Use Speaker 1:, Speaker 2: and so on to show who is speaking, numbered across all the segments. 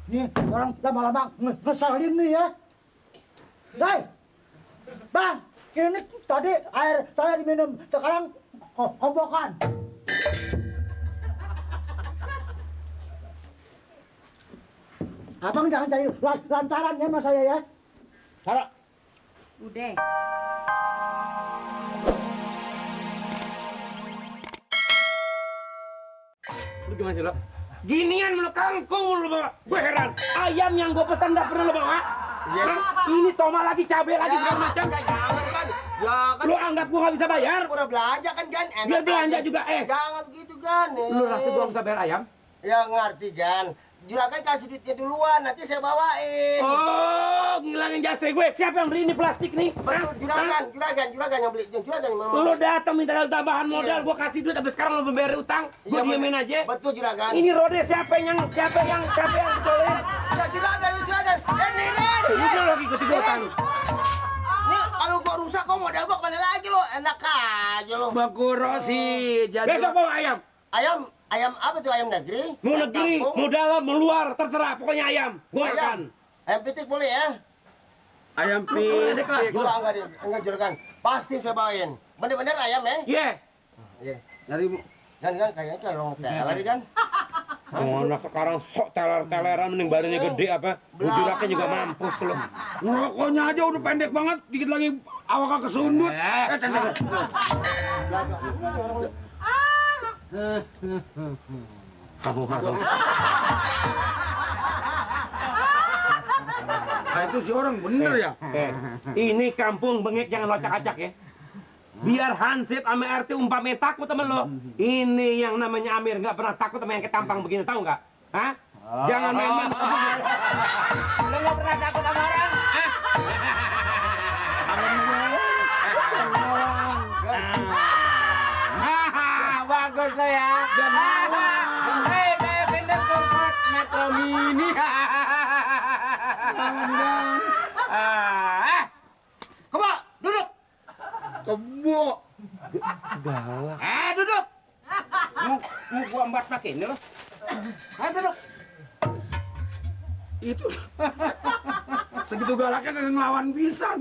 Speaker 1: Nih, orang lama-lama ngeselin nih ya. Dai, Bang, ini tadi air saya diminum, sekarang kobokan. Abang jangan cari lantaran ya sama saya ya. Sarah.
Speaker 2: Udah.
Speaker 3: Lu gimana sih lo? Ginian mulu kangkung mulu bawa. Gue heran. Ayam yang gue pesan nggak pernah lo bawa. Iya. Ini toma lagi, cabai lagi segala macam.
Speaker 4: Jangan kan. Ya kan.
Speaker 3: Lu anggap gue nggak bisa bayar?
Speaker 4: Udah belanja kan Gan.
Speaker 3: Dia belanja juga
Speaker 4: Jangan begitu Gan.
Speaker 3: Lu rasa gue bisa bayar ayam?
Speaker 4: Ya ngerti Gan. Juragan kasih duitnya duluan, nanti saya bawain.
Speaker 3: Oh, ngilangin jasa gue. Siapa yang beli ini plastik nih?
Speaker 4: Betul, juragan yang beli. Juragan yang mau.
Speaker 3: Lu datang minta tambahan modal, gue kasih duit, tapi sekarang lu membayar utang, gue diemin aja.
Speaker 4: Betul juragan.
Speaker 3: Ini rode siapa yang betulin?
Speaker 4: Ya juragan. Ini.
Speaker 3: Udah lagi ikut-ikutan.
Speaker 4: Nih, kalau gua rusak kok modal gua kemana lagi lo? Enak aja lo.
Speaker 3: Bakuro sih. Besok bawa ayam.
Speaker 4: Ayam apa tuh ayam negeri?
Speaker 3: Mau negeri, mau dalam, mau luar, terserah. Pokoknya ayam. Gua makan.
Speaker 4: Ayam pitik boleh ya?
Speaker 3: Ayam pitik lah.
Speaker 4: Gua enggak juragan. Pasti saya bawain. Bener-bener ayam ya?
Speaker 3: Iya.
Speaker 4: Iya.
Speaker 3: Dari
Speaker 4: Kan kayaknya kayak orang teler kan?
Speaker 3: oh, anak sekarang sok teler-teleran mending badannya gede apa? Bujuraknya juga mampus loh. Ngerokoknya aja udah pendek banget, dikit lagi awaknya kesundut.
Speaker 5: Nah, itu si orang bener ya?
Speaker 3: Ini kampung bengek jangan lo acak-acak ya. Biar Hansip sama RT umpamanya takut sama lo. Ini yang namanya Amir nggak pernah takut sama yang ketampang begini, tahu nggak? Hah? Jangan main-main.
Speaker 2: Lo nggak pernah takut sama orang? Bagus lo ya. Hei, kayak pindah kompot Metro Mini. Kebo, duduk.
Speaker 5: Kebo.
Speaker 3: Galak.
Speaker 2: Duduk. Mau gua embat pakai ini lo. Duduk.
Speaker 5: Itu segitu galaknya kagak ngelawan pisan.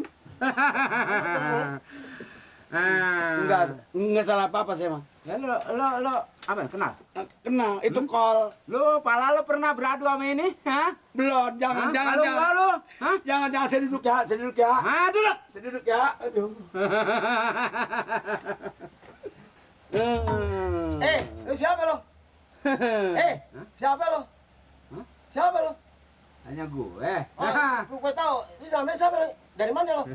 Speaker 5: Enggak salah apa-apa sih, Mang.
Speaker 2: Ya lo apa kenal?
Speaker 5: Kenal, itu kol.
Speaker 2: Lu pala lo pernah beradu sama ini? Hah?
Speaker 5: Belum, jangan.
Speaker 2: Lu? Hah?
Speaker 5: Jangan, saya duduk ya.
Speaker 2: Duduk.
Speaker 5: Saya duduk ya. Aduh.
Speaker 4: Lu siapa lo? Siapa lo? Siapa lo?
Speaker 2: Hanya gue.
Speaker 4: Gue tahu. Lu namanya siapa lo? Dari mana lo?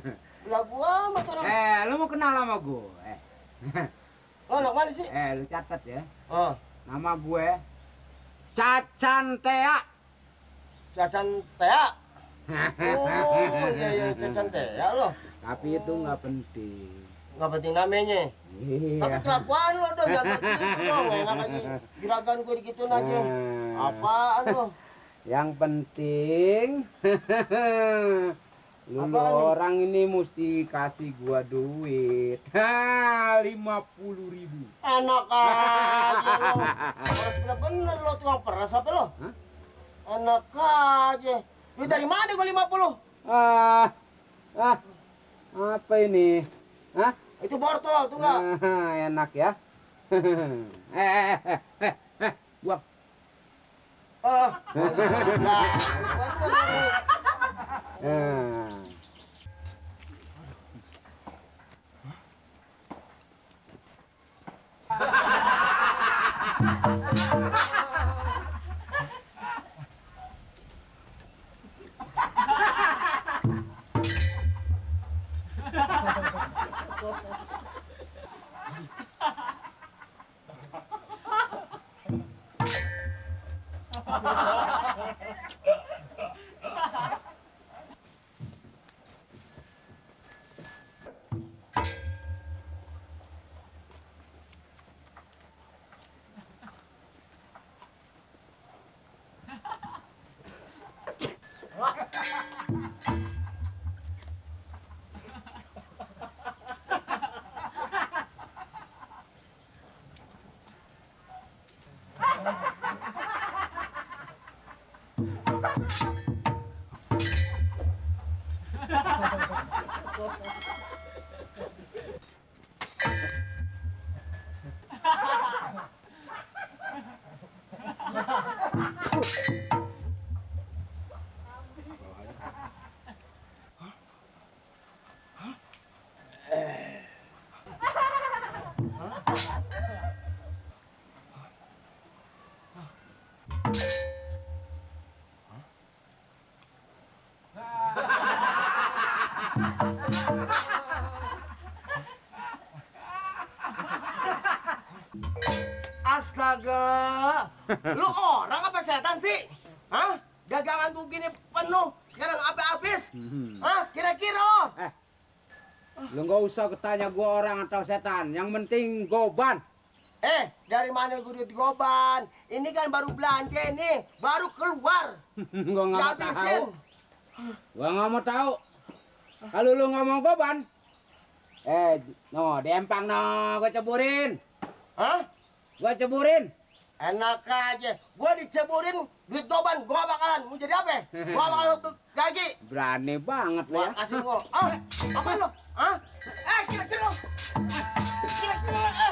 Speaker 4: Lagu amat orang.
Speaker 2: Lu mau kenal sama gue?
Speaker 4: Lo anak mana sih?
Speaker 2: Lu catat ya.
Speaker 4: Oh,
Speaker 2: Nama gue Cacan Tea.
Speaker 4: Cacan Tea. Oh, iya Cacan Tea lo.
Speaker 2: Tapi itu nggak penting.
Speaker 4: Nggak penting namanya.
Speaker 2: Iya.
Speaker 4: Tapi kelakuan lo dong, jangan gitu dong. Enak aja. Juragan gue digituin aja. Apaan lo?
Speaker 2: Yang penting lu orang ini mesti kasih gua duit. 50.000.
Speaker 4: Enak aja lo. Peras bener lo, tukang peras apa lo?
Speaker 2: Hah?
Speaker 4: Enak aja. Duit dari mana gue 50?
Speaker 2: Apa ini? Hah?
Speaker 4: Itu bortol tuh enggak?
Speaker 2: Enak ya. Buang.
Speaker 4: Astaga, lu orang apa setan sih? Hah? Dagangan tuh gini penuh, sekarang apa habis? Hah? Kira-kira lo?
Speaker 2: Lu nggak usah ketanya gua orang atau setan. Yang penting goban.
Speaker 4: Dari mana gue duit goban? Ini kan baru belanja nih, baru keluar.
Speaker 2: Gua nggak mau tahu.
Speaker 4: Dihabisin.
Speaker 2: Gua nggak mau tahu. Kalau lu nggak mau goban, dempang gua ceburin.
Speaker 4: Hah?
Speaker 2: Gua ceburin.
Speaker 4: Enak aja, gua diceburin duit goban, gua gak bakalan. Mau jadi apa? Gua bakal gaji.
Speaker 2: Berani banget lu
Speaker 4: Gua
Speaker 2: ya.
Speaker 4: kasih gua. Apa lo? Kira-kira lo. Kira-kira lo.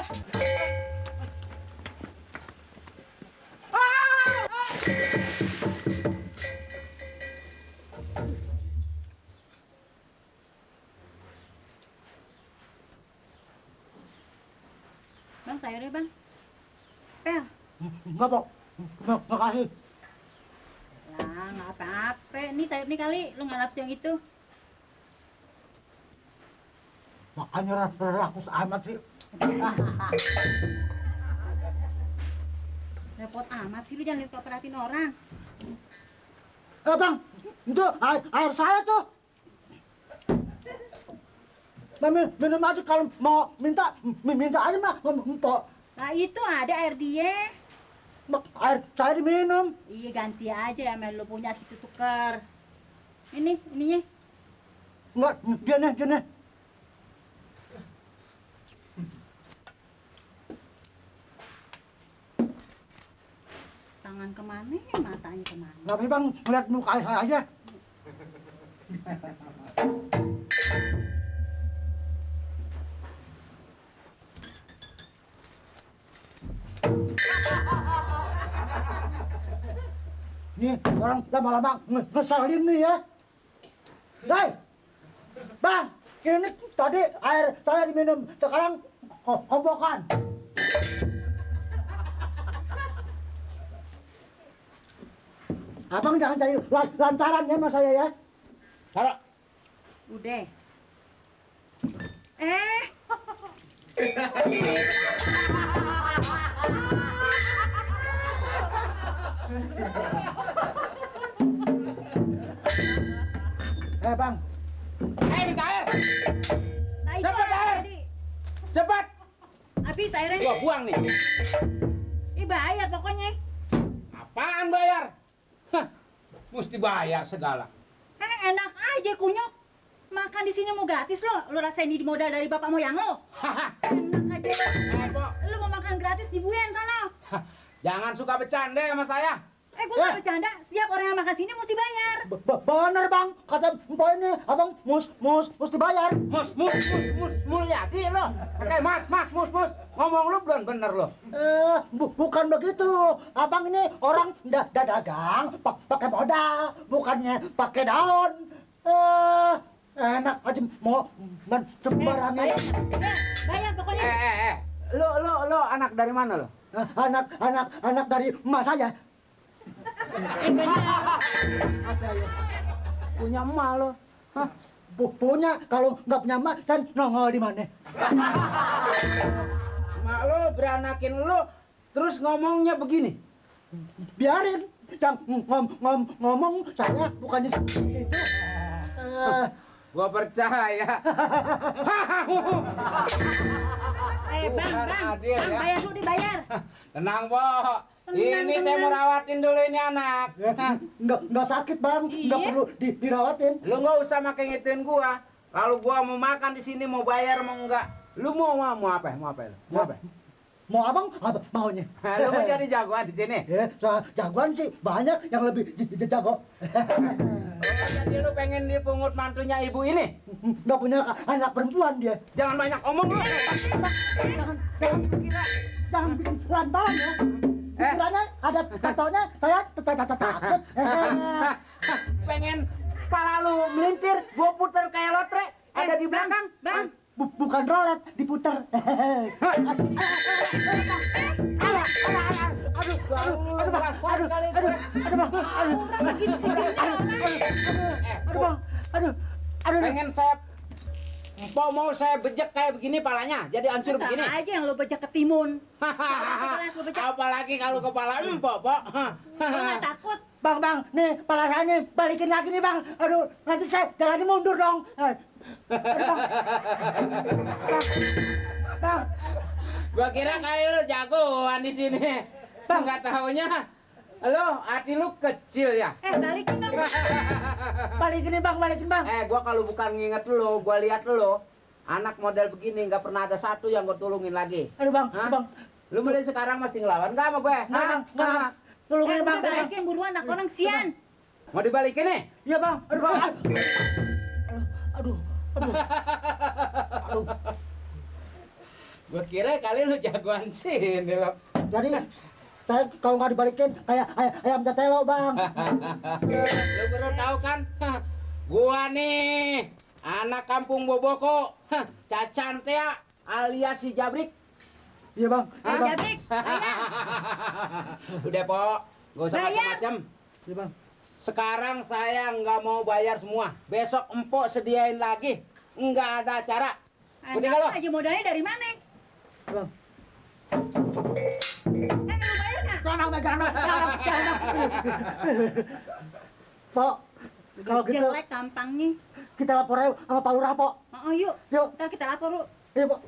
Speaker 6: Bang, sayurnya bang. Pel.
Speaker 1: Enggak, Pok. Makasih.
Speaker 6: Lah, nggak apa-apa. Ini sayur nih kali, lu nggak nafsu yang itu.
Speaker 1: Makanya rakus amat sih.
Speaker 6: Repot amat sih, lu jangan lupa perhatiin orang.
Speaker 1: Bang, itu air saya tuh. Minum aja kalau mau minta aja mah, Pok.
Speaker 6: Nah itu ada air dia.
Speaker 1: Air saya diminum.
Speaker 6: Iya ganti aja ya, lu punya segitu tuker. Ininya.
Speaker 1: Enggak, dia nih.
Speaker 6: Tangan kemana, matanya kemana.
Speaker 1: Nggak bisa, Bang, ngeliat muka saya aja. Nih, orang lama-lama ngeselin nih ya. Dai, Bang, ini tadi air saya diminum, sekarang kombokan. Abang jangan cari lantaran ya sama saya ya.
Speaker 2: Taruh.
Speaker 6: Udah.
Speaker 1: Bang.
Speaker 2: Minta air.
Speaker 6: Nah, itu
Speaker 2: Cepet, air.
Speaker 6: tadi.
Speaker 2: Cepat.
Speaker 6: Habis airnya.
Speaker 2: Gua buang nih.
Speaker 6: Bayar pokoknya.
Speaker 2: Apaan bayar? Hah, mesti bayar segala.
Speaker 6: Enak aja kunyok. Makan di sini mau gratis lo. Lo rasain ini modal dari bapak moyang lo. Enak aja lo.
Speaker 2: Pok,
Speaker 6: Lo mau makan gratis di Buyen sana.
Speaker 2: jangan suka bercanda sama saya.
Speaker 6: Gue gak bercanda. Setiap orang yang makan sini mesti bayar.
Speaker 1: Bener Bang, kata Mpok ini abang mesti bayar.
Speaker 2: Mus, Mulyadi lo. Oke, mas, mus. Ngomong lu belum bener lo.
Speaker 1: Bukan begitu. Abang ini orang dagang pakai modal, bukannya pakai daun. Enak aja mau sembarangan.
Speaker 6: Bayar pokoknya.
Speaker 2: Lo anak dari mana lo?
Speaker 1: Anak dari emak saya.
Speaker 2: Punya emak lo.
Speaker 1: Hah? Punya, kalau nggak punya emak, kan nongol di mana?
Speaker 2: Emak lo beranakin lo, terus ngomongnya begini.
Speaker 1: Biarin, yang ngomong saya bukannya situ.
Speaker 2: Gua percaya.
Speaker 6: Bang,
Speaker 2: adil ya.
Speaker 6: bayar dulu dibayar.
Speaker 2: Tenang, Pok. Ini saya mau rawatin dulu ini anak.
Speaker 1: Nggak sakit Bang, nggak
Speaker 6: Iya.
Speaker 1: perlu dirawatin.
Speaker 2: Lu nggak usah makin ngituin gua. Kalau gua mau makan di sini mau bayar mau enggak? Lu mau apa? Mau apa?
Speaker 1: Mau abang apa maunya?
Speaker 2: Lu mau jadi jagoan di sini?
Speaker 1: Ya, soal jagoan sih banyak yang lebih jago.
Speaker 2: Jadi lu pengen dipungut mantunya ibu ini?
Speaker 1: Nggak punya anak perempuan dia.
Speaker 2: Jangan banyak omong lu.
Speaker 1: Jangan bikin lantaran ya. Pikirannya ada tatonya saya takut.
Speaker 2: Pengen kepala lu melintir, gua puter kayak lotre. Ada di belakang.
Speaker 6: Bang,
Speaker 1: Bukan rolet, diputer.
Speaker 2: Pengen saya mau saya bejek kayak begini palanya, jadi hancur
Speaker 6: sama
Speaker 2: begini.
Speaker 6: aja yang lo bejek ketimun.
Speaker 2: Apalagi kalau kepala empok, Pok.
Speaker 6: Lo nggak takut?
Speaker 1: Bang, nih pala saya nih balikin lagi nih bang. Aduh, nanti saya jalannya mundur dong. Aduh, bang,
Speaker 2: Gua kira kayak lu jagoan di sini.
Speaker 1: Bang.
Speaker 2: Nggak taunya lu hati lu kecil ya.
Speaker 6: Balikin dong.
Speaker 1: balikin bang.
Speaker 2: Gua kalau bukan nginget lu, gua lihat lu anak model begini nggak pernah ada satu yang gua tulungin lagi.
Speaker 1: Aduh bang,
Speaker 2: Hah?
Speaker 1: bang.
Speaker 2: Lu mulai sekarang masih ngelawan nggak sama gue?
Speaker 1: Bang, bang. Tolongin bang.
Speaker 6: Udah balikin buruan, anak orang sian.
Speaker 2: Mau dibalikin nih?
Speaker 1: Iya bang. Aduh bang. Aduh.
Speaker 2: Gua kira kali lu jagoan sini lo.
Speaker 1: Jadi saya kalau nggak dibalikin kayak ayam tetelo bang.
Speaker 2: Lu baru tahu kan? Gua nih anak kampung Boboko, Cacan Tea alias si Jabrik.
Speaker 1: Iya bang. Iya bang.
Speaker 6: Jabrik,
Speaker 2: Udah, Pok. Gak usah
Speaker 6: Bayar.
Speaker 2: macam-macam.
Speaker 1: Iya bang.
Speaker 2: Sekarang saya nggak mau bayar semua. Besok empok sediain lagi. Nggak ada acara. Udah kalau?
Speaker 6: aja modalnya dari mana?
Speaker 1: Iya, bang.
Speaker 6: Lo bayar nggak?
Speaker 1: Jangan. Pok, kalau gitu
Speaker 6: Jelek tampangnya.
Speaker 1: kita lapor aja sama Pak Lurah, Pok.
Speaker 6: Oh, yuk.
Speaker 1: Yuk.
Speaker 6: Ntar kita lapor, lu.
Speaker 1: Iya, Pok.